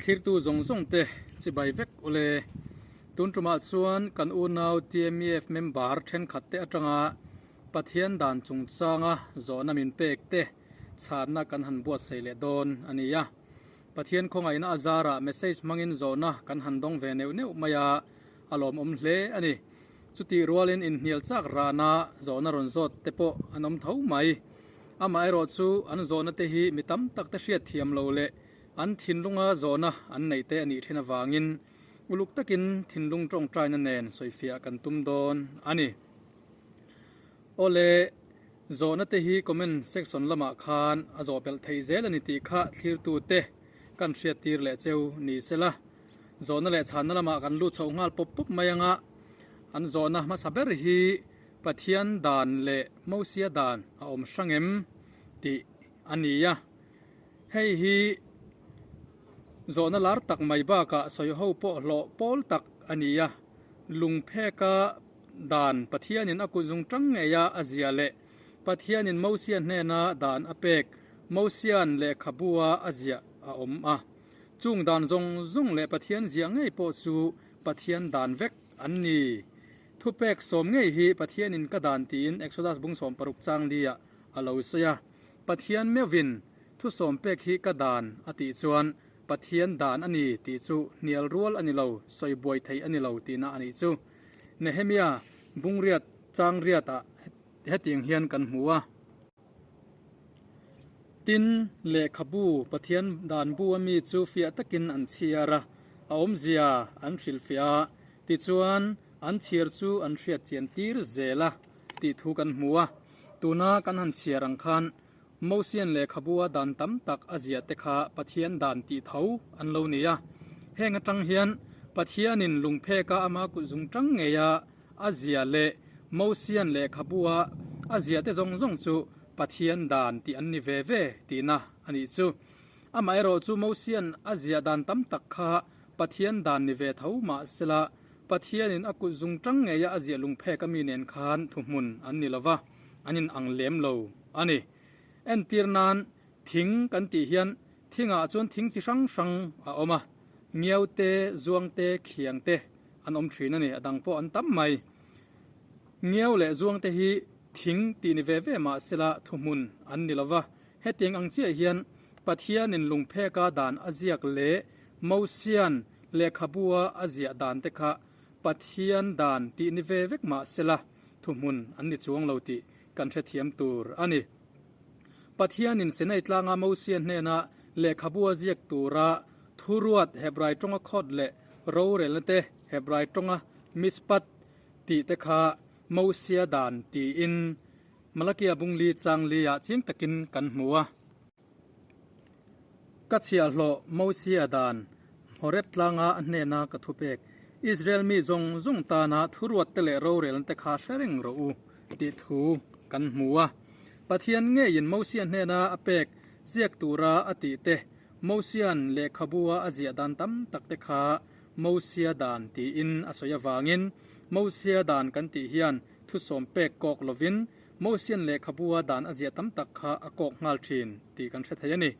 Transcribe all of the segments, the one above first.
Thlirtu zawng zawng te chibai vek ule. Tun tumah chuan kan unau TMEF member thenkhat te atanga Pathian dan chungchanga zawhna min pek te chhanna kan han buatsaih leh dawn a ni a. Pathian khawngaihna a zarah message hmangin zawhna kan han dawng ve neuh neuh mai a, a lawmawm hle a ni. Chutih rualin inhnial chak rahna zawhna rawn zawt te pawh an awm tho mai. Amaherawh chu an zawhna te hi mi tam tak te hriat thiam lo leh an thinlunga zawhna an neih te a nih thin avangin uluk takin thinlung tawngtaina nen sawifiah kan tum dawn a ni. Awle, zawhna te hi comment section lamah khan a zawh belh theih zel a ni tih kha thlirtu te kan hriattir leh cheu ni sela. Zawhna leh chhanna lamah kan lut chhoh nghal pawp pawp mai anga an zawhna hmasa ber hi Pathian dan leh Mosia dan a awm hrang em tih a ni a. Hei hi zawhna lar tak mai bakah sawi ho pawh hlawh pawl tak a ni a. Lungpheka dan Pathianin a kut zung tang ngeia a ziah leh Pathianin Mosia hnena dan a pek Mosia'n lehkhabua a ziah a awm a. Chung dan zawng zawng leh Pathian ziah ngei pawh chu Pathian dan vek an ni. Thupek sawm ngei hi Pathianin ka dan tiin Exodus bung 16 chang liah a lo sawi a. Pathian meuhvin thu sawm pek hi ka dan a tih chuan Pathian dan a ni tih chu hnial rual a ni lo, sawi buai thei a ni lo tihna a nih chu. Nehemia bung riat chang riatah hetiang hian kan hmu a. Tin, lehkhabu Pathian dan bu ami chu fiah takin an chhiar a, a awmzia an hrilhfiah a, tichuan an chhiar chu an hriat chian tir zel a tih thu kan hmu a. Tuna kan han chhiar ang khan Mosian lehkhabua dan tam tak a ziah te kha Pathian dan tih tho an lo ni a. Heng atang hian Pathianin lungpheka ama kutzung tang ngeia A zia leh Mosian lehkhabua a zia te zawng zawng chu Pathian dan tih an ni ve ve tihna a nih chu. Amaherawh chu Mosian a zia dan tam tak kha Pathian dan ni ve tho mah sela Pathianin a kut zung tang ngeia a ziah lungphek ami nen khan thuhmun an ni lova, an in ang lem lo a ni. Entir nan thing kan tih hian thingah chuan thing chi hrang hrang a awm a, ngiau te, zuang te, khiang te, an awm thin a ni, a dang pawh an tam mai. Ngiau leh zuang te hi thing tih ni ve ve mah sela thuhmun an ni lova, hetiang ang chiah hian Pathianin lungpheka dan a ziak leh Mosian lehkhabua a ziah dan te kha Pathian dan tih ni ve vek mah sela thuhmun an ni chuang lo tih kan hrethiam tur a ni. Pathianin Sinai tlanga Mosia hnena lehkhabua ziak tura thuruat Hebrai tawnga khawt leh rorelna te Hebrai tawnga Mishpat tih te kha Mosia dan tiin Malakia bungli chang liah chiang takin kan hmu a. Ka chhiahhlawh Mosia dan Horeb tlanga a hnena ka thupek Israel mi zawng zawng tana thuruat te leh rorelna te kha hre reng rawh u tih thu kan hmu a. Pathian ngeiin Mosia hnena a pek ziak tura a tih te Mosia'n lehkhabua a ziah dan tam tak te kha Mosia dan tiin a sawi avangin Mosia dan kan tih hian thusawm pek kawk lovin Mosia'n lehkhabua dan a ziah tam tak kha a kawk nghal thin tih kan hre thei a ni.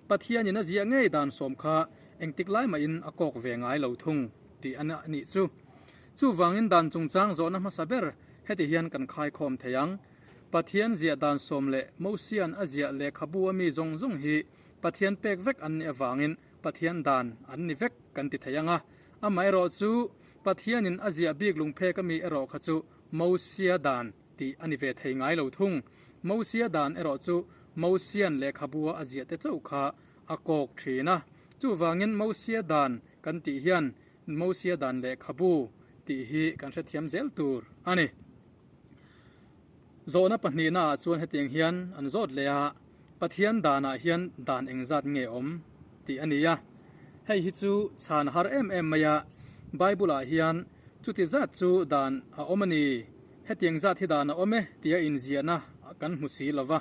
Pathianin a ziah ngei dan sawm kha engtik lai mahin a kawk ve ngai lo thung tih a nih chu. Chuvangin dan chungchang zawhna hmasa ber heti hian kan khaikhawm thei ang. Pathian ziah dan sawm leh Mosia'n a ziah lehkhabu a mi zawng zawng hi Pathian pek vek an nih avangin Pathian dan an ni vek kan ti thei ang a. Amaherawh chu Pathianin a ziah bik lungphek ami erawh kha chu Mosia dan tih a ni ve thei ngai lo thung. Mosia dan erawh chu Mosian lehkhabua a ziah te chauh kha a kawk thin a. Chuvangin Mosia dan kan tih hian Mosia dan lehkhabu tih hi kan hrethiam zel tur a ni. Zawhna pahnihna ah chuan hetiang hian an zawt leh a, Pathian danah hian dan engzat nge awm tih a ni a. Hei hi chu chhan a har em em mai a, Bible ah hian chuti zat chu dan a awm a ni, hetiang zat hi dan a awm e tia inziahna kan hmu si lo va.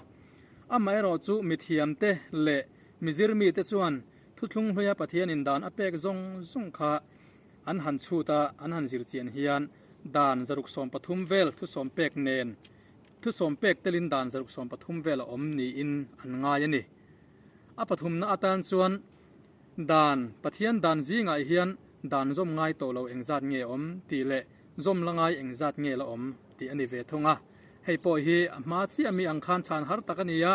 Amaherawh chu mithiamte leh mizirmite chuan thuthlung hluia Pathianin dan a pek zawng zawng kha An han chhut a, an han zir chian hian dan 113 vel thusawm pek nen thusawm pek telin dan 113 vel a awm niin an ngai a ni. A pathumna atan chuan Dan, Pathian dan zingah hian dan zawm ngai tawh lo engzat nge awm tih leh zawm la ngai engzat nge la awm tih a ni ve thung a. Hei pawh hi a hma chiah mi ang khan chhan har tak a ni a,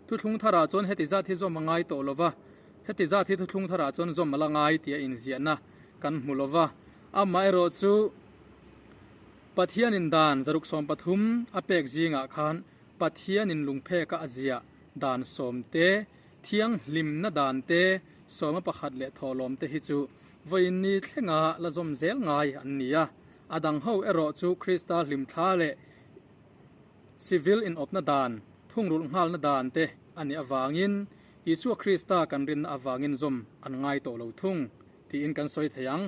thuthlung tharah chuan heti zat hi zawm a ngai tawh lo va, heti zat hi thuthlung tharah chuan zawm a la ngai tih a inziahna kan hmu lo va. Amaherawh chu Pathianin dan 113 a pek zingah khan Pathianin lungpheka a ziah dan sawmte, thianghlimna dan te, sawma pakhat leh thawhlawm te hi chu vawiin ni thlenga la zawm zel ngai an ni a. A dang ho erawh chu Krista hlimthla leh civil inawpna dan, thungrulh nghalna dan te a nih avangin Isua Krista kan rinna avangin zawm an ngai tawh lo thung tiin kan sawi thei ang.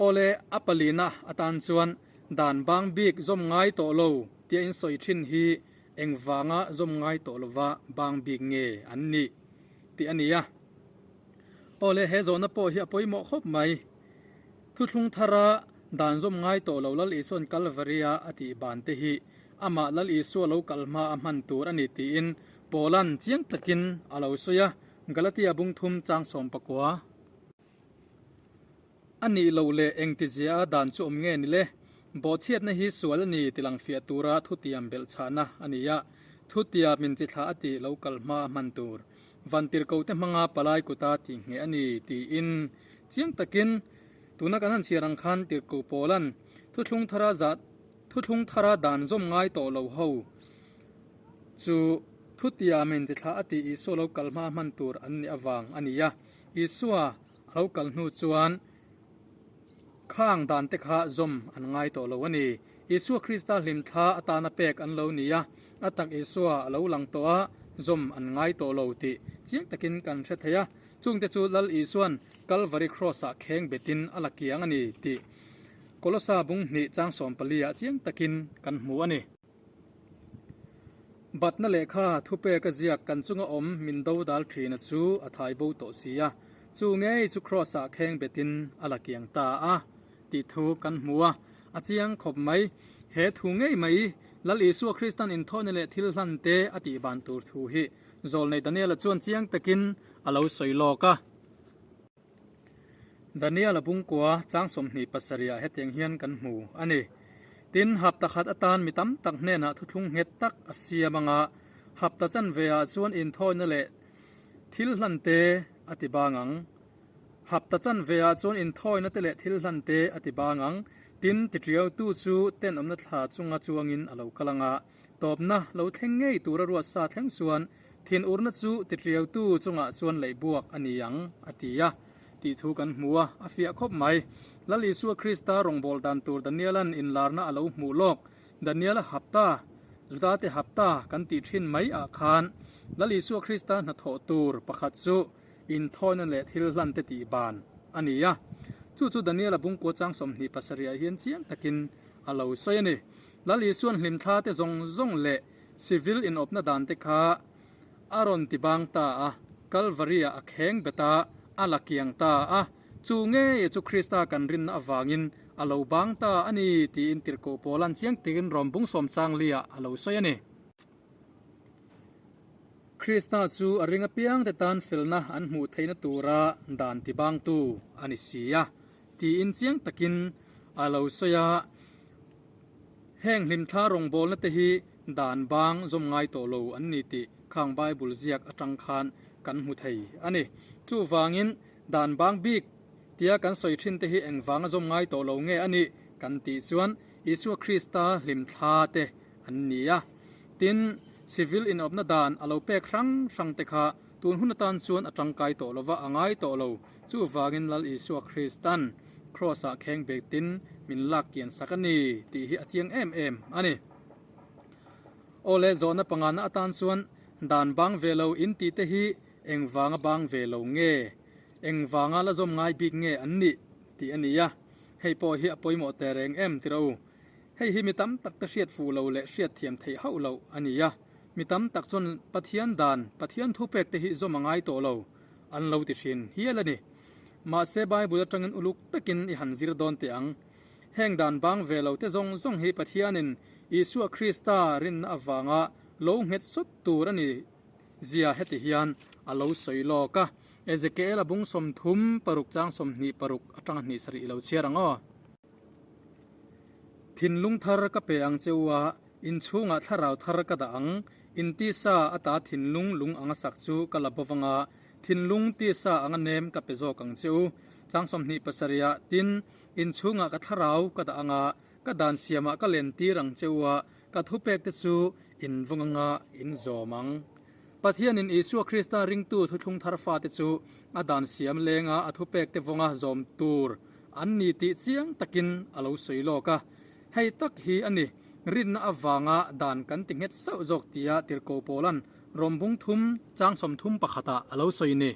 Awle, a palina atan chuan dan bang bik zawm ngai tawh lo tia in sawi thin hi engvanga zawm ngai tawh lova bang bik nge an nih tih a ni a. Awle, he zawhna pawh hi a pawimawh khawp mai. Thuthlung thara dan zawm ngai tawh lo Lal Isua'n Kalvaria a tih ban te hi amah Lal Isua lo kal hma a hman tur a ni tiin Paula'n chiang takin a lo sawi a, Galatia bung thum chang 19. A nih loh leh engtizia a dan chu awm nge ni le? Bawhchhiatna hi sual a ni ti lang fiah tura thutiam belhchhahna a ni a, thutiam in chi thlah a tih lo kal hma a hman tur. Vantirhkote hmanga palai kuta tih ngheh a ni tiin chiang takin tuna kan han chhiar ang khan Tirhkoh Paula'n thuthlung thara zah thuthlung thara dan zawm ngai tawh lo ho chu thutiamin chi thlah a tih Isua lo kal hma hman tur an nih avang a ni a. Isua a lo kal hnu chuan khang dan te kha zawm an ngai tawh lo a ni. Isua Krista hlimthla atana pek an lo ni a, a tak Isua a lo lang tawh a, zawm an ngai tawh lo tih chiang takin kan hre thei a. Chungte chu Lal Isua'n Kalvari Kraws-ah kheng betin a la kiang a ni tih Kolosa bung hnih chang 14-ah chiang takin kan hmu a ni. Batna lehkha thupek a ziak kan chunga awm min do dal thina chu a thai bo tawh si a, chu ngei chu Kraws-ah kheng betin a la kiang ta a tih thu kan hmu a, a chiang khawp mai. He thu ngei mai Lal Isua Kristan inthawhna leh thil hlan te a tih ban tur thu hi Zawlnei Daniela chuan chiang takin a lo sawi lawk a. Daniel-a bungkua chang 27 ah hetiang hian kan hmu a ni. Tin, hapta khat atan mi tam tak hnenah thuthlung nghet tak a siam anga hapta chanve ah chuan inthawina leh thil hlan te a ti bang ang. Hapta chanve ah chuan inthawina te leh thil hlan te a ti bang ang. Tin, titriautu chu tenawmna thla chunga chuangin a lo kal anga tawpna lo thleng ngei tura ruatsa thleng chuan Thinurna chu titriautu chungah chuan leihbuak a ni ang, a ti a, tih thu kan hmu a, a fiah khawp mai. Lal Isua Krista rawngbâwl dan tur Daniela'n inlarna a lo hmuh lawk. Daniela hapta, Judate hapta kan tih thin mai ah khan Lal Isua Krista hnathawh tur pakhat chu inthawina leh thil hlante tih ban a ni a. Chu chu Daniela bungkua chang 27 ah hian chiang takin a lo sawi a ni. Lal Isua'n hlimthla te zawng zawng leh Civil inawpna dan te kha a rawn ti bang ta a, Kalvari-ah a kheng bet a, a la kiang ta a, chu ngei chu Krista kan rinna avangin a lo bang ta a ni tiin Tirhkoh Paula'n chiang takin Rom bung sawm chang liah a lo sawi a ni. Krista chu a ring apiangte tan felna an hmuh theihna tura dan ti bangtu a ni si a, tiin chiang takin a lo sawi a. Heng hlimthla rawngbawlna te hi dan bang zawm ngai tawh lo an ni tih khang Bible ziak atang khan kan hmu thei a ni. Chuvangin dan bang bik tia kan sawi thin te hi engvanga zawm ngai tawh lo nge a nih kan tih chuan Isua Krista hlimthla te an ni a. Tin, civil inawpna dan a lo pek hrang hrang te kha tun hun atan chuan a tangkai tawh lova a ngai tawh lo. Chuvangin Lal Isua Kristan Kraws-ah kheng betin min lak kian sak a ni tih hi a chiang em em a ni. Aw le, zawhna pangana atan chuan dan bang ve lo in tih te hi engvanga bang ve lo nge, engvanga la zawm ngai bik nge an nih tih a ni a, hei pawh hi a pawimawh teh reng em tira u. Hei hi mi tam tak te hriat fuh lo leh hriat thiam theih hauh loh a ni a, mi tam tak chuan Pathian dan, Pathian thupek te hi zawm a ngai tawh lo. An lo ti thin hial a ni. Mahse Bible atangin uluk takin i han zir dawn teh ang. Heng dan bang ve lo te zawng zawng hi Pathianin Isua Krista rinna avanga lo nghet sawt tur a ni zia heti hian a lo sawi lawk a. Ezekiela bung 36 chang 26 atanga hnih sarih i lo chhiar ang aw. Thinlung thar ka pe ang che u a, inchhungah thlarau thar ka dah ang. In tisa ata thinlung lung anga sak chu ka la bo vang a, thinlung tisa anga nem ka pe zawk ang che u. Chang 27 ah, Tin, inchhungah ka thlarau ka dah ang a, ka dan siamah ka len tir ang che u a, ka thupek te chu in vawng anga in zawm ang. Pathianin Isua Krista ringtu thuthlung thar fate chu a dan siam lenga a thupekte vawnga zawm tur an ni tih chiang takin a lo sawi lawk a. Hei tak hi a ni, rinna avanga dan kan ti nghet sauh zawk tia Tirhkoh Paula'n Rom bung thum chang 30 pakhatah a lo sawi ni.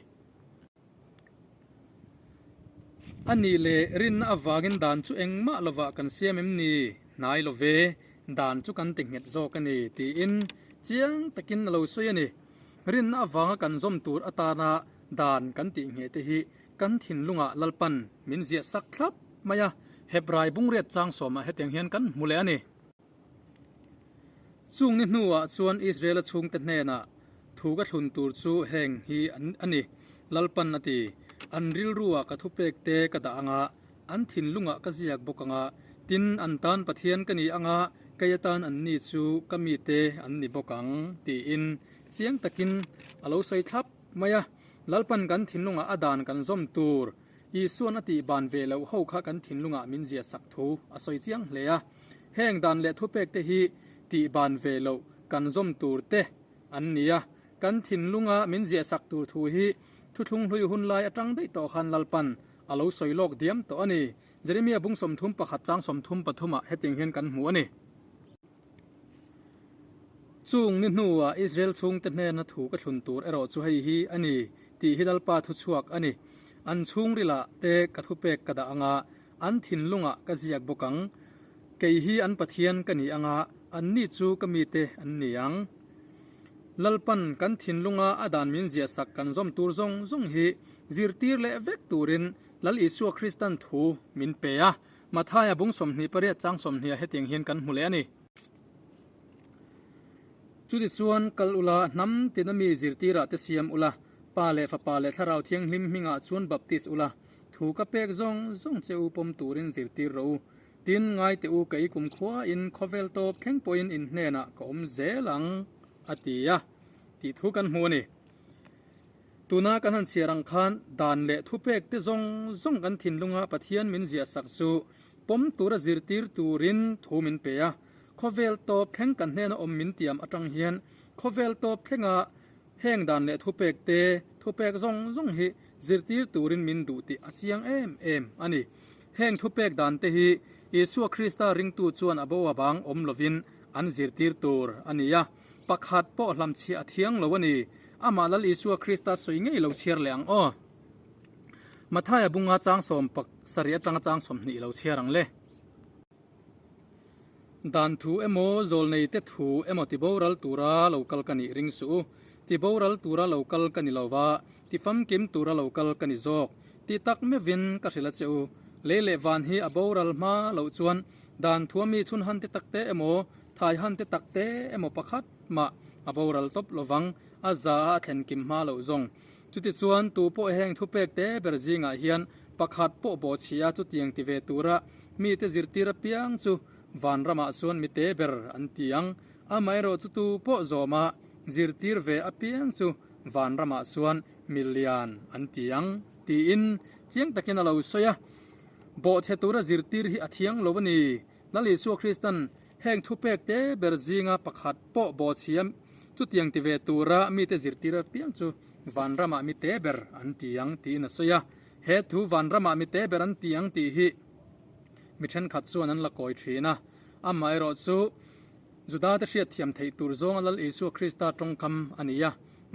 A nih leh rinna avangin dan chu engmah lovah kan siam em ni? Hnai lo ve, dan chu kan ti nghet zawk a ni, tiin chiang takin a lo sawi a ni. Rinna avanga kan zawm tur atana dan kan tih ngheh te hi kan thinlungah Lalpan min ziah sak thlap mai a, Hebrai bungriat chang sawmah hetiang hian kan hmu leh a ni. Chung ni hnuah chuan Israela chhungte hnenah thu ka thlun tur chu heng hi a ni, Lalpan a ti. An rilruah ka thupek te ka dah ang a, an thinlungah ka ziak bawk ang a, tin an tan Pathian ka ni ang a, kei atan anni chu ka mite an ni bawk ang, tiin chiang takin a lo sawi thlap mai a. Lalpan kan thinlungah a dan kan zawm tur Isuan a tih ban ve loh ho kha kan thinlungah min ziah sak thu a sawi chiang hle a. Heng dan leh thupek te hi tih ban ve loh kan zawm tur te an ni a. Kan thinlunga min ziah sak tur thu hi thuthlung hlui hun lai atang daih tawh khan Lalpan a lo sawi lawk diam tawh a ni. Jeremia bung 31 chang 33 ah hetiang hian kan hmu a ni. Chung ni hnuah Israel chhungte hnena thu ka thlun tur erawh chu hei hi a ni tih hi Lalpa thuchhuak a ni. An chhungrilah te ka thupek ka dah anga, an thinlungah ka ziak bawk ang. Kei hi an Pathian ka ni anga, anni chu ka mite an ni ang. Lalpan kan thinlunga a dan min ziahsak kan zawm tur zawng zawng hi zirtir leh vek turin Lal Isua Kristan thu min pe a. Mathaia bung 28 chang 20 ah hetiang hian kan hmu leh a ni. Chutichuan kal ula, hnam tina mi zirtirah te siam ula, Pa leh Fapa leh Thlarau Thianghlim hmingah chuan baptis ula, thu ka pek zawng zawng che u pawm turin zirtir rawh u. Tin, ngai teh u, kei kumkhuain khawvel tawp thleng pawhin in hnenah ka awm zel ang, a ti a, tih thu kan hmu a ni. Tuna kan han chhiar ang khan dan leh thupek te zawng zawng kan thinlunga Pathian min ziahsak chu pawm tura zirtir turin thu min pe a. Khawvel tawp thleng kan hnena awm min tiam atang hian khawvel tawp thlenga heng dan leh thupek te thupek zawng zawng hi zirtir turin min duh tih a chiang em em a ni. Heng thupek dan te hi Isua Krista ringtu chuan a bo avang awm lovin an zirtir tur a ni a. Pakhat pawh hlamchhiah a thiang lo a ni. Amah Lal Isua Krista sawi ngei lo chhiar leh ang aw. Mathaia bunga chang sawm pak sarih atanga chang 20 lo chhiar ang le. Dan thu emaw zawlnei te thu emaw ti boral tura lo kal ka nih ring suh u. Ti boral tura lo kal ka ni lova, ti famkim tura lo kal ka ni zawk. Ti tak meuhin ka hrilh a che u. Lei leh van hi a boral hma loh chuan dan thua mi chhun han te tak te emaw Thai han te tak te emaw pakhat mah a boral tawp lovang, a za a a thlen kim hma loh zawng. Chutichuan tu pawh heng thupek te ber zingah hian pakhat pawh bawhchhia chutiang ti ve tura mite zirtir apiang chu vanramah chuan mite ber an ti ang. Amaherawh chu tu pawh zawma zirtir ve apiang chu vanramah chuan milian an ti ang, tiin chiang takin a lo sawi a. Bawhchhe tura zirtir hi a thiang lo a ni. Lal Isua Kristan heng thupek te ber zinga pakhat pawh bawhchhiam chutiang ti ve tura mite zirtir apiang chu vanramah mi te ber an ti ang tiin a sawi a. He thu vanramah mi te ber an ti ang tih hi mi thenkhat chuan an la kawi thin a. Amaherawh chu Juda te hriatthiam theih tur zawnga Lal Isua Krista tawngkam a ni a.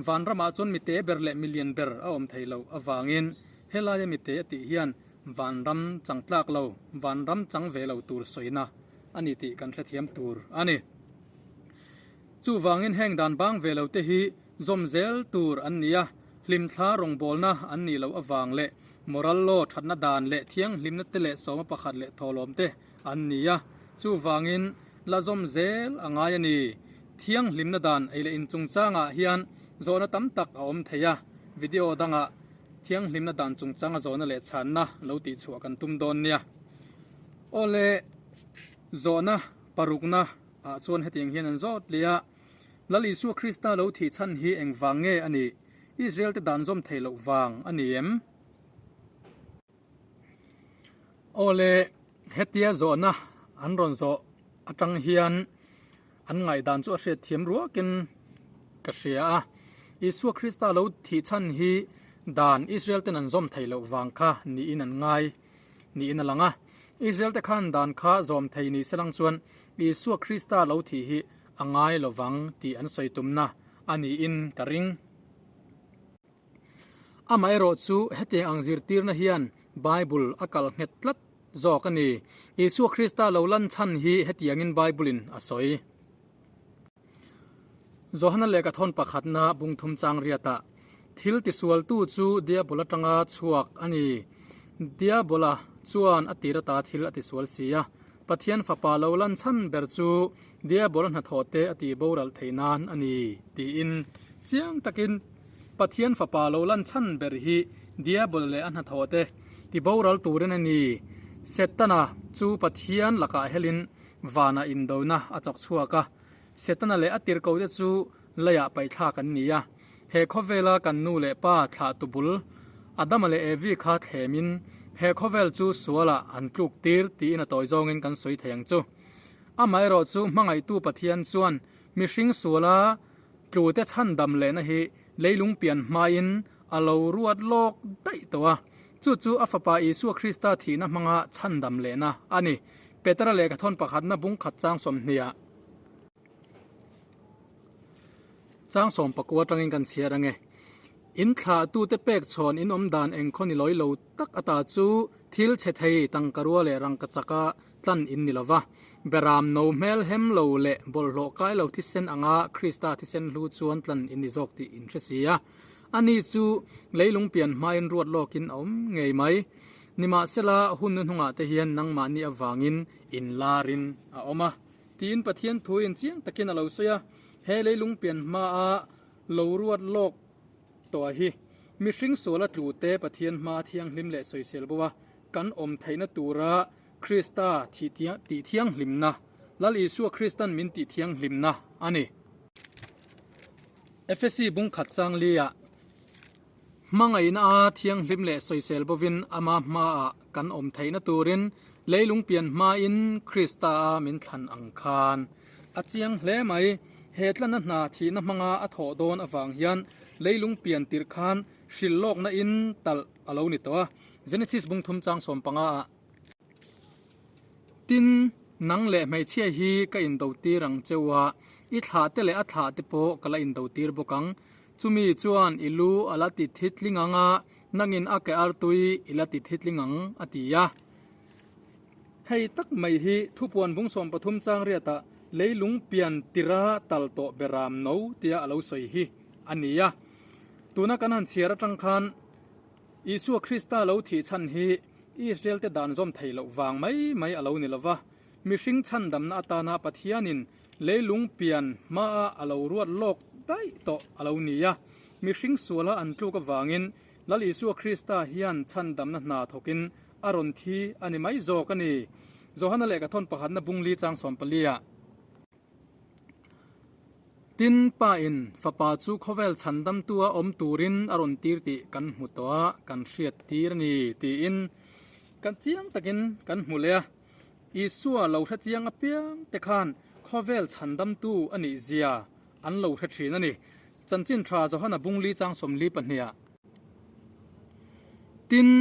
Vanramah chuan mi te ber leh mi lian ber a awm thei loh avangin helaia mi te a tih hian Vanram chang tlak lo, vanram chang ve lo tur sawina a ni tih kan hrethiam tur a ni. Chuvangin heng dan bang ve lo te hi zawm zel tur an ni a, hlimthla rawngbawlna an nih loh avang leh moral law thatna dan leh thianghlimna te leh sawma pakhat leh thawhlawm te an ni a, chuvangin la zawm zel a ngai a ni. Thianghlimna dan ei leh in chungchangah hian zawhna tam tak a awm thei a, video dangah. Thianghlimna dan chungchanga zawhna leh chhanna lo tihchhuah kan tum dawn nia. Awle, zawhna parukna ah chuan hetiang hian an zawt leh a, Lal Isua Krista lo thih chhan hi engvang nge a nih? Israel te dan zawm theih loh vang a ni em? Awle, hetia zawhna an rawn zawh atang hian an ngaihdan chu a hriatthiam ruakin ka hria a. Isua Krista lo thih chhan hi dan Israel ten an zawm theih loh vang kha niin an ngai niin a lang a. Israel te khan dan kha zawm thei ni se lang chuan Isua Krista lo thih hi a ngai lo vang tih an sawi tumna a niin ka ring. Amaherawh chu hetiang ang zirtirna hian Bible a kal nghet tlat zawk a ni. Isua Krista lo lan chhan hi hetiangin Bible-in a sawi. Johana lehkha thawn pakhatna bungthum chang riatah, Thil tisualtu chu Diabola tanga chhuak a ni. Diabola chuan a tir ata thil a tisual si a. Pathian Fapa lo lan chhan ber chu Diabola hnathawh te a tih boral theih nan a ni, tiin chiang takin Pathian Fapa lo lan chhan ber hi Diabola leh a hnathawh te ti boral turin a ni. Setana chu Pathian lakah helin vanah indona a chawk chhuak a, Setana leh a tirhkohte chu leiah paihthlak an ni a. He khawvela kan nu leh pa thlah tubul Adama leh Evi kha thlemin he khawvel chu sualah an tluk tir tiin a tawi zawngin kan sawi thei ang chu. Amaherawh chu hmangaihtu Pathian chuan mihring suala tlute chhandam lehna hi leilung pian hmain a lo ruat lawk daih tawh a, chu chu a Fapa Isua Krista thihna hmanga chhandam lehna a ni. Petera lehkhathawn pakhatna bungkhat chang sawmhniah. Chang sawm pakua atangin kan chhiar ange. In thlahtute pek chhawn in awm dan engkhaw ni lawi lo tak ata chu thil chhe thei tangka rua leh rangka chaka tlan in ni lova. Beram no hmel hem lo leh bawlhhlawh kai lo thisen anga Krista thisen hlu chuan tlan in ni zawk tih in hre si a. Ani chu leilung pian hmain ruat lawkin a awm ngei mai. Nimahsela hun hnuhnungah te hian nangmahni avangin in larin a awm a. Tiin Pathian thuin chiang takin a lo sawi a, he leilung pian hmaa lo ruat lawk tawh hi mihring suala tlute Pathian hmaa thianghlim leh sawisel bo a kan awm theihna tura Krista tih thianghlimna, Lal Isua Kristan min tih thianghlimna a ni. Efesi bungkhat changlia Hmangaihna a thianghlim leh sawisel bovin ama hmaah kan awm theihna turin leilung pian hmain Krista a min thlan ang khan a chiang hle mai. He tlana hna thihna hmanga a thawh dawn avang hian leilung pian tirh khan hrilhlawkna in talh a lo ni tawh a, Genesis bungthum chang 15 ah. Tin, nang leh hmeichhia hi ka indotir ang cheu a, i thlahte leh a thlahte pawh ka la indotir bawk ang. Chumi chuan i lu a la ti thitling ang a, nangin a ke artui i la ti thitling ang, a ti a. Hei tak mai hi thupuan bung 13 chang riatah leilung pian tira tal tawh beram no tia a lo sawi hi a ni a. Tuna kan han chhiar atang khan Isua Krista lo thih chhan hi Israel-te dan zawm theih loh vang mai mai a lo ni lo va, mihring chhandamna atana Pathianin leilung pian hmaa a lo ruat lawk daih tawh a lo ni a. Mihring suala an tluk avangin Lal Isua Krista hian chhandamna hna thawkin a rawn thi a ni mai zawk a ni. Johana lehkhathawn pakhatna bungli chang 14 ah. Tin, Pa in Fapa chu khawvel chhandamtua awm turin a rawn tir tih kan hmu tawh a, kan hriat tir a ni, tiin kan chiang takin kan hmu leh a. Isua lo hre chiang apiang te khan khawvel chhandamtu a nih zia an lo hre thin a ni. Chanchin tha Johana bungli chang 42 ah. Tin,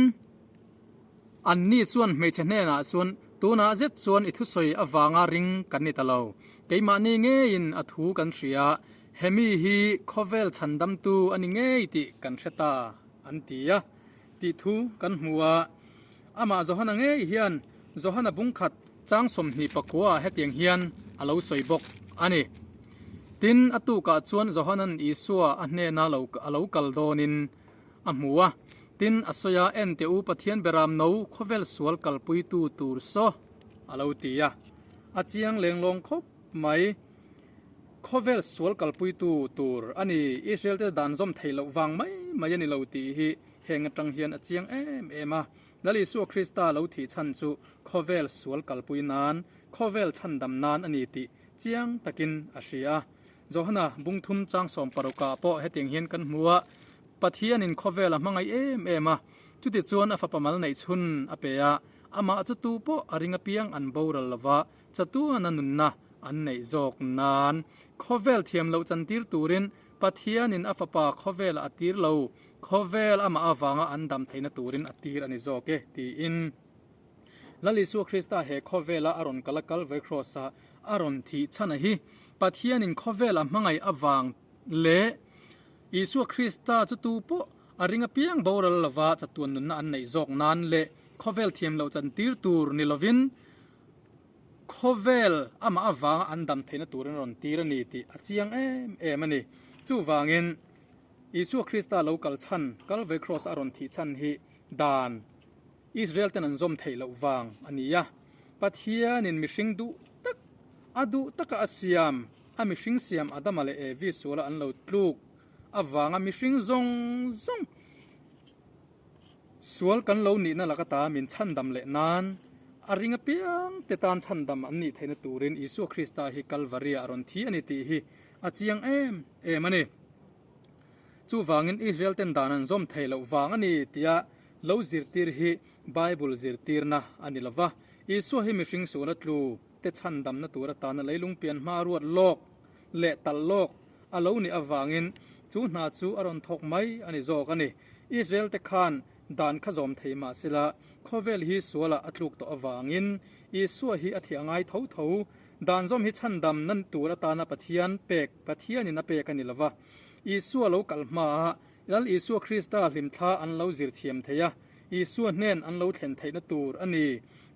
anni chuan hmeichhe hnenah chuan, Tunah zet chuan i thusawi avanga ring kan ni ta lo. Keimahni ngeiin a thu kan hria, hemi hi khawvel chhandamtu a ni ngei tih kan hre ta, an ti a, tih thu kan hmu a. Amah Johana ngei hian Johana bungkhat chang 29 ah hetiang hian a lo sawi bawk a ni. Tin, a tukah chuan Johanan Isua a hnena lo a lo kal dawnin a hmu a. Tin, a sawi a, En teh u, Pathian beram no khawvel sual kalpuitu tur saw, a lo ti a. A chiang lenglawng khawp mai. Khawvel sual kalpuitu tur a ni. Israel te dan zawm theih loh vang mai mai a ni lo tih hi heng atang hian a chiang em em a. Lal Isua Krista lo thih chhan chu khawvel sual kalpui nan, khawvel chhandam nan a ni tih chiang takin a hria. Johana bungthum chang sawm parukah pawh hetiang hian kan hmu a, Pathianin khawvel a hmangaih em em a, chutichuan a fapa mal neih chhun a pe a, amah chu tu pawh a ring apiang an boral lova, chatuana nunna an neih zawk nan khawvel thiam loh chantir turin Pathianin a fapa khawvelah a tir lo, khawvel amah avanga an dam theihna turin a tir a ni zawk e, tiin Lal Isua Krista he khawvela a rawn kal a Kalvary Cross-a a rawn thih chhan a hi Pathianin khawvel a hmangaih avang leh Isua Krista chu tu pawh a ring apiang boral lova chatuan nunna an neih zawk nan leh khawvel thiam loh chantir tur ni lovin Khawvel amah avanga an dam theihna turin a rawn tir a ni tih a chiang em em a ni. Chuvangin, Isua Krista lo kal chhan, Calvary Cross a rawn thih chhan hi dan Israel ten an zawm theih loh vang a ni a. Pathianin mihring duh tak, a duh taka a siam, a mihring siam Adama leh Evi suala an lo tluk avanga mihring zawng zawng, Sual kan lo nihna lak ata min chhandam leh nan a ring apiang te tan chhandam an nih theihna turin Isua Krista hi Kalvaria a rawn thi a ni tih hi a chiang em em a ni. Chuvangin Israel ten dan an zawm thei loh vang a ni tia lo zirtir hi Bible zirtirna a ni lova. Isua hi mihring suala tlu te chhandamna tur atana leilung pian hma ruat lawk leh talh lawk a lo nih avangin chu hna chu a rawn thawk mai a ni zawk a ni. Israel te khan dan kha zawm thei mah sela khawvel hi sualah a tluk tawh avangin Isua hi a thiah ngai tho tho. Dan zawm hi chhandam nan tur atana Pathian pek Pathianin a pek a ni lova. Isua lo kal hmaah Lal Isua Krista hlimthla an lo zir thiam thei a, Isua hnen an lo thlen theihna tur a ni.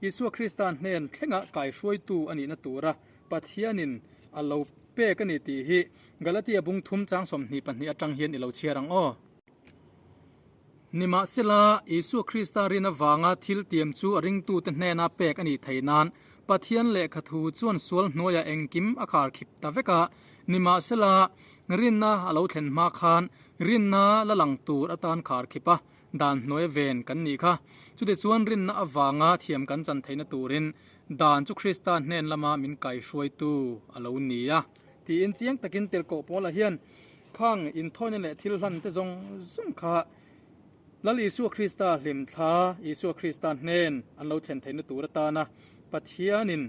Isua Krista hnen thlenga kaihruaitu a nihna tura Pathianin a lo pek a ni tih hi Galatia bung thum chang 22 atang hian i lo chhiar ang aw. Nimahsela, Isua Krista rin avanga thil tiam chu a ringtute hnena pek a nih theih nan Pathian lehkha thu chuan sual hnuaiah engkim a khar khip ta vek a. Nimahsela, rinna a lo thlen hma khan rinna la lang tur atan khar khip a, dan hnuai ven kan nih kha. Chutichuan rinna avanga thiam kan chan theihna turin Dan chu Krista hnen lama min kaihruaitu a lo ni a. Tiin chiang takin tirhkoh Paula hian khang inthawina leh thil hlan te zawng zawng kha Lal Isua Krista hlimthla, Isua Krista hnen an lo thlen theihna tur atana Pathianin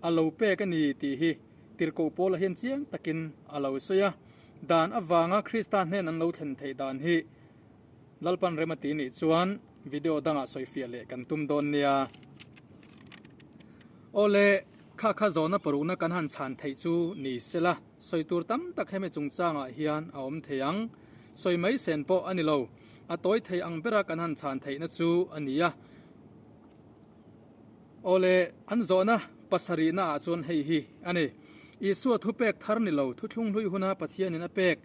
a lo pek a ni tih hi tirhkoh Paula hian chiang takin a lo sawi a. Dan avanga Krista hnen an lo thlen theih dan hi Lalpan rem a ti nih chuan video dangah sawifiah leh kan tum dawn nia. Awle, kha kha zawhna parukna kan han chhan theih chu ni sela, sawi tur tam tak hemi chungchangah hian a awm thei ang. Sawi mai sen pawh a ni lo, a tawi thei ang bera kan han chhan theihna chu a ni a. Awle, an zawhna pasarihna ah chuan hei hi a ni. Isua thupek thar ni lo, thuthlung hlui huna Pathianin a pek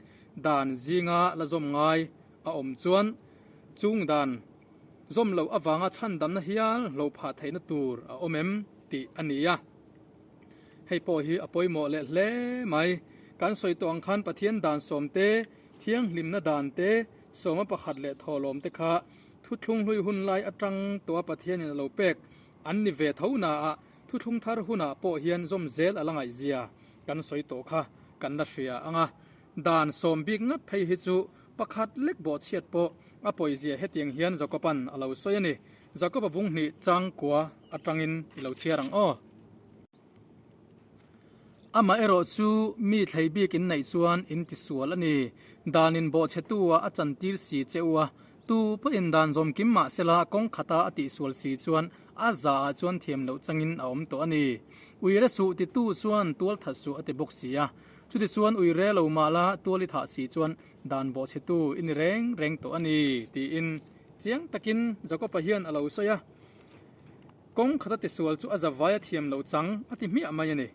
dan zinga la zawm ngai a awm chuan chung dan zawm loh avanga chhandamna hial hlo phah theihna tur a awm em tih a ni a. Hei pawh hi a pawimawh leh hle mai. Kan sawi tawh ang khan Pathian dan sawm te, thianghlimna dan te, sawma pakhat leh thawhlawm te kha thuthlung hlui hun lai atang tawha Pathianin a lo pek an ni ve tho naah thuthlung thar hunah pawh hian zawm zel a la ngaihzia kan sawi tawh kha kan la hria ang a. Dan sawm bik ngat phei hi chu pakhat lek bawhchhiat pawh a pawizia hetiang hian Jakoba'n a lo sawi a ni. Jakoba bung hnih changkua atangin i lo chhiar ang aw. Amah erawh chu mi thlei bik in neih chuan in ti sual a ni. Danin bawhchhetu ah a chantir si che u a, tu pawhin dan zawm kim mah sela kawng khata a tihsual si chuan a za ah chuan thiam loh changin a awm tawh a ni. Uire suh titu chuan tual that suh a ti bawk si a. Chutichuan ui re lo mah la tual i thah si chuan dan bawhchhetu i ni reng reng tawh a ni, tiin chiang takin Jakob-a hian a lo sawi a. Kawng khata tisual chu a zavai a thiam loh chang a ti hmiah mai a ni.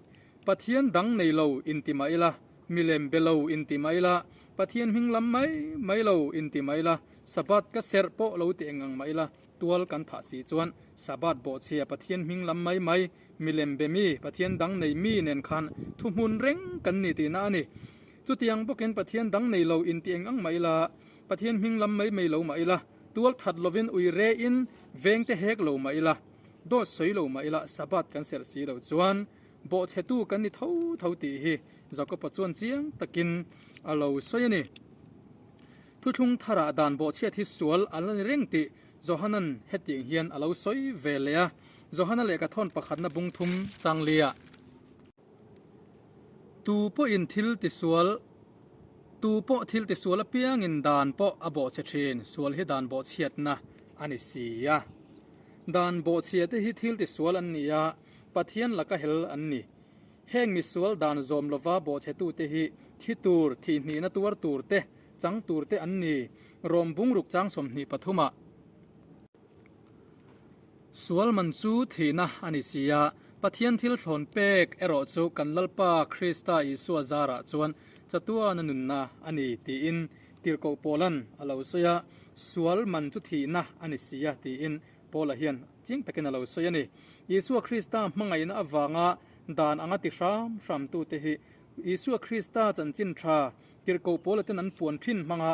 Pathian dang nei lo inti mah ila. Milem be lo inti mai la, Pathian hming lam mai mai lo inti mai la, Sabbath ka serh pawh lo ti eng ang mai la, tual kan thah si chuan Sabbath bawhchhia Pathian hming lam mai mai, milem be mi, Pathian dang nei mi nen khan thuhmun reng kan ni tihna a ni. Chutiang bawkin Pathian dang nei lo inti eng ang mai la, Pathian hming lam mai mai lo mah ila, tual that lovin ui rein veng te hek lo mah ila, dawt sawi lo mah ila Sabbath kan serh si lo chuan bawhchhetu kan ni tho tho tih hi Jakob-a chuan chiang takin a lo sawi a ni. Thuthlung tharah dan bawhchhiat hi sual a la ni reng tih Johanan hetiang hian a lo sawi ve leh a, Johana lehkha thawn pakhatna bung thum changlia. Tu pawhin thil tisual Tu pawh thil tisual apiangin dan pawh a bawhchhe thin, sual hi dan bawhchhiatna a ni si a. Dan bawhchhia te hi thil tisual an ni a, Pathian laka hel an ni. Heng misual dan zawm lova bawhchhetute hi thi tur, thihhnihna tuar tur te, chang tur te an ni, Rom bungruk chang 23 ah. Sual man chu thihna a ni si a, Pathian thil thlawn pek erawh chu kan Lalpa Krista Isua zarah chuan chatuana nunna a ni tiin Tirhkoh Paula'n a lo sawi a, Sual man chu thihna a ni si a tiin Paula hian chiang takin a lo sawi a ni. Isua Krista hmangaihna avanga dan anga ti hram hramtute hi Isua Krista chanchin tha Tirhkoh Paula ten an puan thin hmanga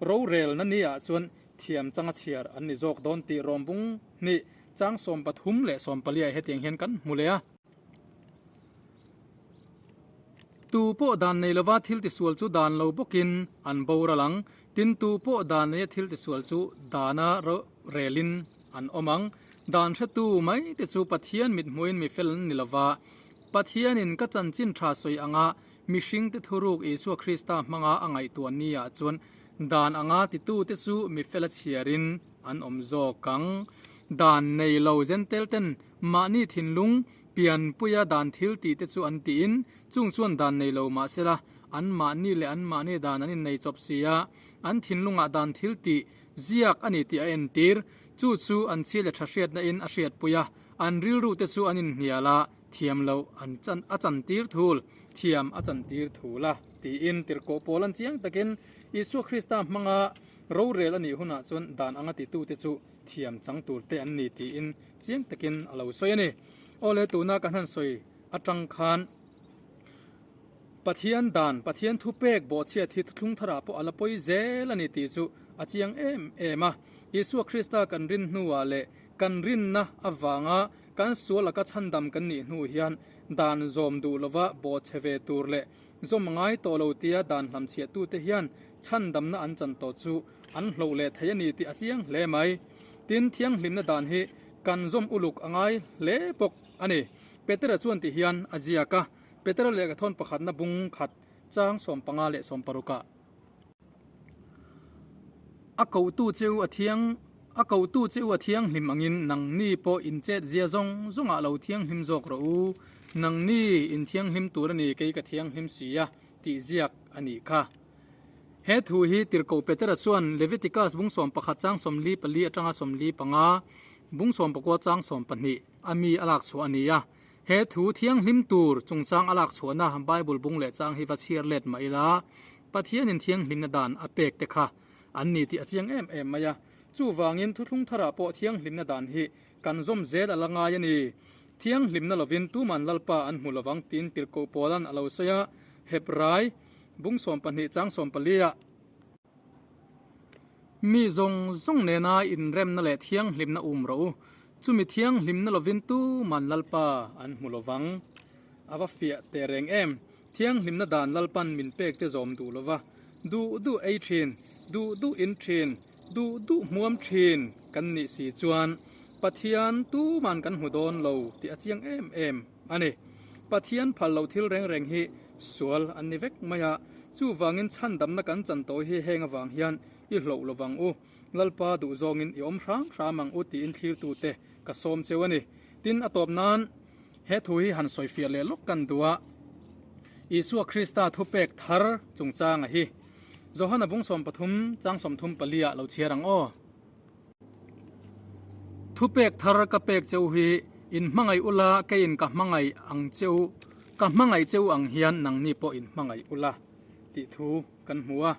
rorelna niah chuan thiam changa chhiar an ni zawk dawn tih rawmbung hnih chang 13 leh 14 ah hetiang hian kan hmu leh a. Tu pawh dan nei lova thil tisual chu dan lo bawkin an boral ang. Tin, tu pawh dan neia thil tisual chu dana relin an awm ang. Dan hretu mai te chu Pathian mithmuhin mi fel an ni lova, Pathianin ka chanchin tha sawi anga mihringte thuruk Isua Krista hmanga a ngaihtuah niah chuan dan anga titute chu mi fela chhiarin an awm zawk ang. Dan nei lo Jentail ten mahni thinlung pianpuia dan thil tih te chu an tiin, chung chuan dan nei lo mah sela, an mahni leh an mahni dan an innei chawp si a, an thinlungah dan thil tih ziak a ni tih a entir. Chu chu an chhi leh tha hriatna in a hriatpui a, an rilru te chu an inhnial a, thiam loh an chan a chantir thul, thiam a chantir thul a, tiin tirhkoh pawl an chiang takin Isua Krista hmanga rorel a nih hunah chuan dan anga titute chu thiam chang tur te an ni tiin chiang takin a lo sawi a ni. Awle tuna kan han sawi atang khan Pathian dan, Pathian thupek bawhchhiat hi thuthlung tharah pawh a la pawi zel a ni tih chu a chiang em em a. Isua Krista kan rin hnuah leh kan rinna avanga kan sual laka chhandam kan nih hnu hian dan zawm duh lova bawhchhe ve tur leh zawm ngai tawh lo tia dan hlamchhiahtute hian chhandamna an chan tawh chu an hloh leh thei a ni tih a chiang hle mai. Tin, thianghlimna dan hi kan zawm uluk a ngai hle bawk a ni. Petera chuan ti hian a ziak a, Petera lehkha thawn pakhatna bung khat chang 15 leh 16 ah. A kohtu che u a thiang A kohtu che u a thianghlim angin nangni pawh in chet zia zawng zawngah lo thianghlim zawk rawh u. Nangni in thianghlim tur a ni kei ka thianghlim si a tih ziak a nih kha. He thu hi Tirhkoh Petera chuan Leviticus bung 11 chang 44 atanga 45, bung 19 chang 12 a mi a lak chhuah a ni a. He thu thianghlim tur chungchang a lak chhuahna Bible bung leh chang hi va chhiar let mah ila, Pathianin thianghlimna dan a pek te kha an ni tih a chiang em em mai a. Chuvangin thuthlung tharah pawh thianghlimna dan hi kan zawm zel a la ngai a ni. Thianghlimna lovin tuman Lalpa an hmu lovang tiin Tirhkoh Paula'n a lo sawi a, Hebrai bung 12 chang 14 ah. Mi zawng zawng nena inremna leh thianghlimna um rawh u, chumi thianghlimna lovin tuman Lalpa an hmu lovang. A va fiah teh reng em! Thianghlimna dan Lalpan min pek te zawm duh lova, duh duh ei thin, duh duh in thin, duh duh hmuam thin kan nih si chuan Pathian tuman kan hmu dawn lo tih a chiang em em a ni. Pathian phal loh thil reng reng hi sual an ni vek mai a, chuvangin chhandamna kan chan tawh hi heng avang hian i hloh lovang u, Lalpa duh zawngin i awm hram hram ang u tiin thlirtute ka sawm cheu a ni. Tin, a tawp nan he thu hi han sawifiah leh lawk kan duh a, Isua Krista thupek thar chungchanga hi Johana bung 13 chang 34 ah lo chhiar ang aw. Thupek thar ka pek cheu hi in hmangaih ula keiin ka hmangaih ang cheu. Ka hmangaih che u ang hian nangni pawh in hmangaih ula tih thu kan hmu a.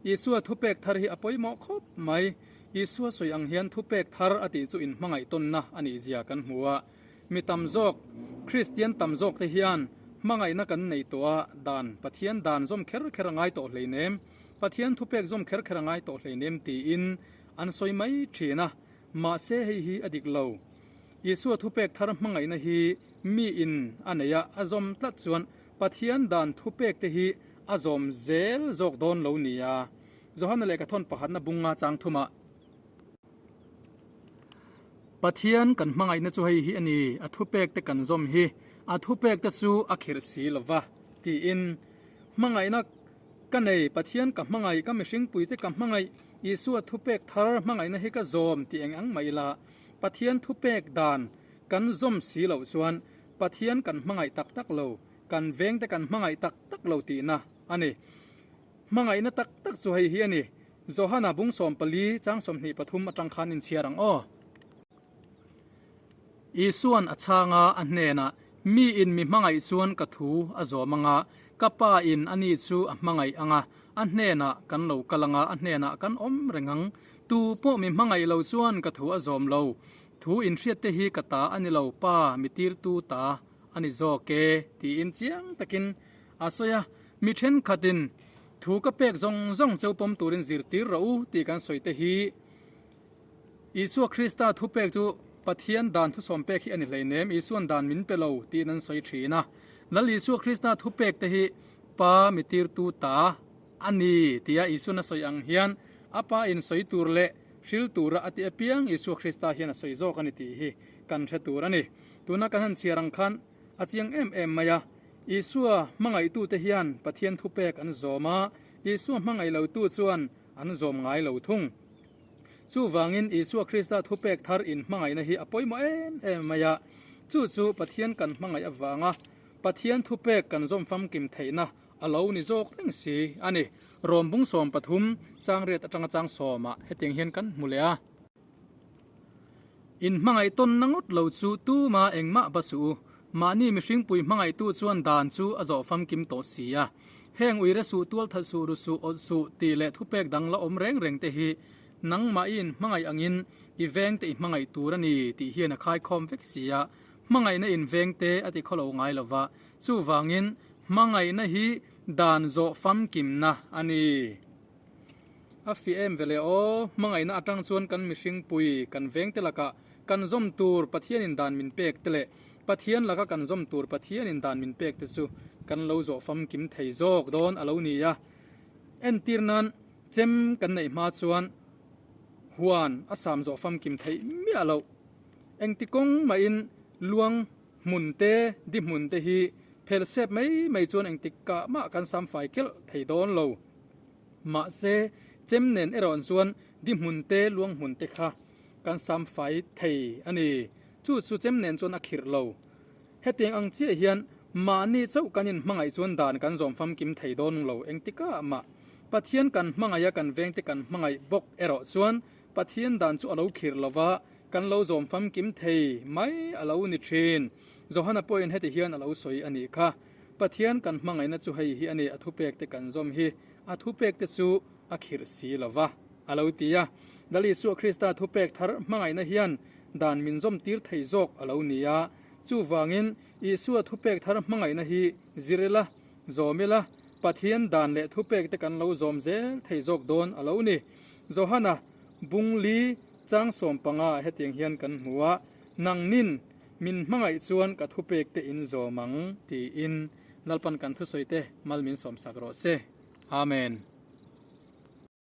Isua thupek thar hi a pawimawh khawp mai. Isua sawi ang hian thupek thar a tih chu in hmangaih tawnna a nih zia kan hmu a. Mi tam zawk, Kristian tam zawk te hian hmangaihna kan nei tawh a, dan, Pathian dan zawm kher kher a ngai tawh hleinem, Pathian thupek zawm kher kher a ngai tawh hleinem tiin an sawi mai thin a. Mahse hei hi a dik lo. Isua thupek thar hmangaihna hi mi in a nei a, a zawm tlat chuan Pathian dan thupek te hi a zawm zel zawk dawn lo nia. Johana lehkhathawn pakhatna bunga chang thumah. Pathian kan hmangaihna chu hei hi a ni, a thupek te kan zawm hi, a thupek te chu a khirh si lo va, tiin hmangaihna ka nei, Pathian ka hmangaih, ka mihringpui te ka hmangaih, Isua thupek thar hmangaihna hi ka zawm tih eng ang mah ila, Pathian thupek dan kan zawm si loh chuan Pathian kan hmangaih tak tak lo, kan vengte kan hmangaih tak tak lo tihna a ni. Hmangaihna tak tak chu hei hi a ni. Johana bung 14 chang 23 atang khan inchhiar ang aw. Isuan a chhang a, a hnenah, Mi in mi hmangaih chuan ka thu a zawm ang a, ka Pa in ani chu a hmangaih ang a, a hnenah kan lo kal ang a, a hnenah kan awm reng ang. Tu pawh mi hmangaih lo chuan ka thu a zawm lo. Thu inhriatte hi ka ta a ni lo, Pa mi tirtu ta a ni zawk e, tiin chiang takin a sawi a. Mi thenkhatin thu ka pek zawng zawng cheu pawm turin zirtir rawh u tih kan sawi te hi Isua Krista thupek chu Pathian dan thusawm pek hi a ni hleinem, Isuan dan min pe lo tiin an sawi thin a. Lal Isua Krista thupek te hi Pa mi tirtu ta a ni tia Isuan a sawi ang hian a Pa in sawi tur leh hril tura a ti apiang Isua Krista hian a sawi zawk a ni tih hi kan hre tur a ni. Tuna kan han chhiar ang khan a chiang em em mai a. Isua hmangaihtute hian Pathian thupek an zawm a, Isua hmangaih lotu chuan an zawm ngai lo thung. Chuvangin Isua Krista thupek thar in hmangaihna hi a pawimawh em em mai a, chu chu Pathian kan hmangaih avanga Pathian thupek kan zawm famkim theihna a lo ni zawk reng si a ni. Rawm bung 13 changriat atanga chang sawmah hetiang hian kan hmu leh a. In hmangaih tawnna ngawt lo chu tuma engmah ba suh u. Mahni mihringpui hmangaihtu chuan dan chu a zawh famkim tawh si a. Heng uire suh, tualthat suh, ru suh, awlh suh tih leh thupek dang la awm reng reng te hi nangmah i inhmangaih angin i vengte i hmangaih tur a ni tih hian a khaikhawm vek si a. Hmangaihna invengte a ti khawlo ngai lo va, chuvangin hmangaihna hi dan zawh famkimna a ni. A fi em ve le aw, hmangaihna atang chuan kan mihring pui kan veng te lakah kan zawm tur Pathianin dan min pek te leh Pathian laka kan zawm tur Pathianin dan min pek te chu kan lo zawh famkim thei zawk dawn a lo ni a. Entir nan chem kan neih hma chuan huan a sam zawh famkim theih miah loh. Engti kawng mahin luang hmun te di hmun te hi phel sep mai mai chuan engtik kah mah kan sam fai kelh thei dawn lo. Mahse, chem nen erawh chuan di hmun te, luang hmun te kha kan sam fai thei a ni. Chu chu chem nen chuan a khirh lo. Hetiang ang chiah hian mahni chauh kan inhmangaih chuan dan kan zawm famkim thei dawn lo engtikah mah. Pathian kan hmangaih a kan vengte kan hmangaih bawk erawh chuan Pathian dan chu a lo khirh lo va, kan lo zawm famkim thei mai a lo ni thin. Johana pawhin heti hian a lo sawi a nih kha. Pathian kan hmangaihna chu hei hi a ni, a thupekte kan zawm hi, a thupekte chu a khirh si lo va, a lo ti a. Lal Isua Krista thupek thar hmangaihna hian dan min zawm tir thei zawk a lo ni a. Chuvangin, Isua thupek thar hmangaihna hi zir ila, zawm ila, Pathian dan leh thupekte kan lo zawm zel thei zawk dawn a lo ni. Johana bungli chang 15 hetiang hian kan hmu a, Nangnin Min hmangaih chuan ka thupek te in zawm ang tiin Lalpan kan thusawi te mal min sawmsak rawh se. Amen.